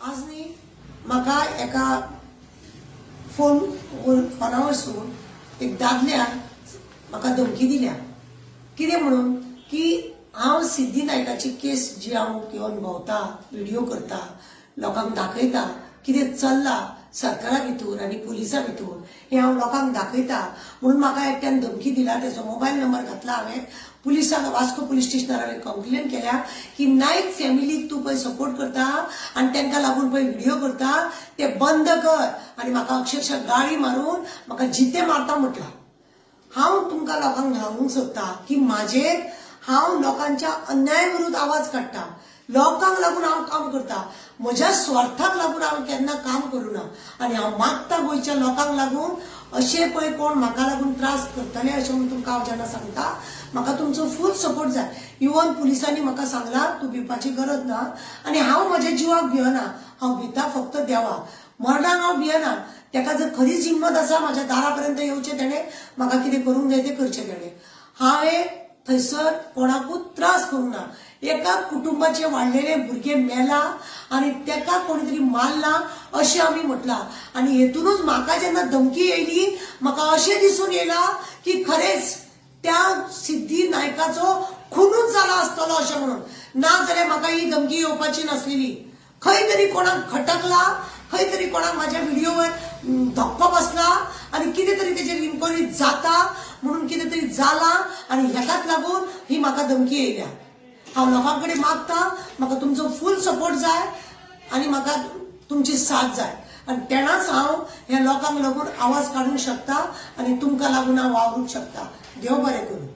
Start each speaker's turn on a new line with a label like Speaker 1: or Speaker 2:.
Speaker 1: आज न्ही म्हाका एका फोन फोना वरसून एक दादल्यान म्हाका धमकी दिल्या. कितें म्हणून की हांव सिद्धी नायकाची केस जी हांव घेवन भोंवता, व्हिडियो करता, लोकांक दाखयता कितें चल्लां सरकारा भितूर आनी पुलिसां भितूर, हें हांव लोकांक दाखयता म्हणून म्हाका एकट्यान धमकी दिला. तेजो मोबायल नंबर घातला हांवें पुलिसांक. वास्को पुलीस स्टेशनार हांवें कंप्लेन केल्या की नायक फॅमिलीक तूं पळय सपोर्ट करता आनी तांकां लागून पळय व्हिडियो करता ते बंद कर आनी म्हाका अक्षरशः गाळी मारून म्हाका जिते मारता म्हटलां. हांव तुमकां लोकांक सांगूंक सोदता की म्हाजेर हांव लोकांच्या अन्याय विरुद्ध आवाज काडटा, लोकांक लागून हांव काम करता, म्हज्या स्वार्थाक लागून हांव केन्ना काम करूं ना. आनी हांव मागता गोंयच्या लोकांक लागून अशें पळय कोण म्हाका लागून त्रास करतले अशें म्हणून तुमकां हांव जेन्ना सांगता, म्हाका तुमचो फूल सपोर्ट जाय. इवन पुलिसांनी म्हाका सांगलां तूं भिवपाची गरज ना आनी हांव म्हज्या जिवाक भियना, हांव भिता फक्त देवाक. मरणाक हांव भियना. तेका जर खरीच हिंमत आसा म्हाज्या दारा पर्यंत येवचें, तेणें म्हाका कितें करूंक जाय तें करचें तेणें. हांवें थंयसर कोणाकूच त्रास करूंक ना. एका कुटुंबाचे वाडलेले भुरगे मेला आनी तेका कोणी तरी मारला अशें आमी म्हटलां. आनी हेतूनच म्हाका जेन्ना धमकी येयली, म्हाका अशें दिसून येयलां की खरेंच त्या सिद्धी नायकाचो खुनूच जाला आसतलो अशें म्हणून. ना जाल्यार म्हाका ही धमकी येवपाची नासलेली. खंय तरी कोणाक खटकला, खंय तरी कोणाक म्हाज्या व्हिडियोवर धक्को बसला आनी कितें तरी तेजेर इन्क्वायरी जाता म्हणून कितें तरी जाला आनी हेकाच लागून ही म्हाका धमकी येयल्या. हांव लोकां कडेन मागता, म्हाका तुमचो फूल सपोर्ट जाय आनी म्हाका तुमची साथ जाय आनी तेणाच हांव ह्या लोकांक लागून आवाज काडूंक शकता आनी तुमकां लागून हांव वावरूंक शकता. देव बरें करूं.